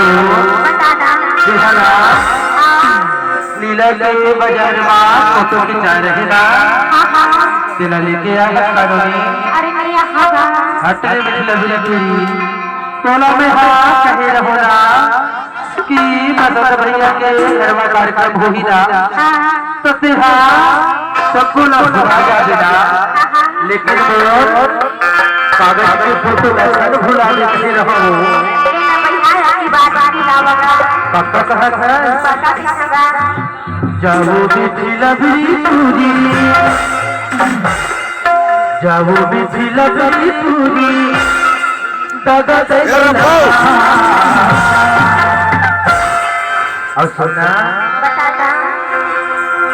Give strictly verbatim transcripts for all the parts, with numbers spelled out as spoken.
बता ना। तेला नीला के बाजार मा फोटो खिंचा रहे ना। हाँ, हाँ। तेला लेके आ हस का नोनी। अरे नहीं, यहाँ का। हट रे मिथिला बिलटुरी। तोला मैं हाँ कहे रहो ना कि बसंत भैया के घर मा कार्यक्रम होही ना। हाँ। तो तेहा सबको ला भुला जा देना, लेकिन मोर कागज के फोटो ला झन भुला देते रहो। ये ना भैया, आपकी बात नहीं लावगा। पक्का कहत हस? पक्का कहत हस। जाओ मिथिला बिलटुरी, जाओ मिथिला बिलटुरी, दगा दे ए, रखो। अउ सुन ना। बता ना।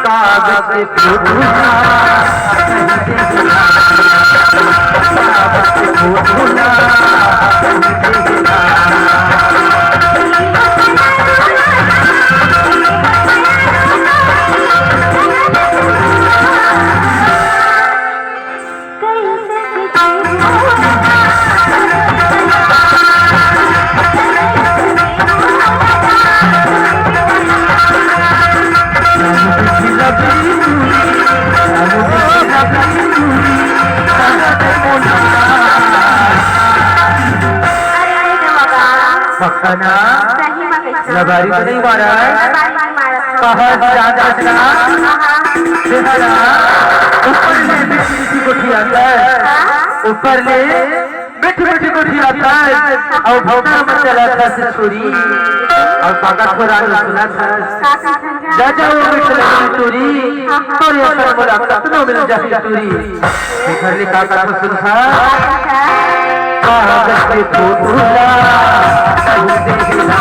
कागज के फूल ना, कागज के फूल ना। पक्का ना? सही में कैसे? लबारी तो नहीं मारा है? लबारी नहीं मारा। कहाँ जान रचना? हाँ, हाँ। देखा ना? ऊपर ले मीठी मीठी गोठियात हस। ऊपर ले मीठी मीठी गोठियात हस। अउ भौंकना मत चला था से छुरी। अउ काका थोड़ा सुना था। काका जा, जा, वो मिथिला बिलटुरी, तोरे असन मोला कतनो मिल जाही टूरी। एकर ले का कथों सुनहा? कागज के फूल ला, तू देला।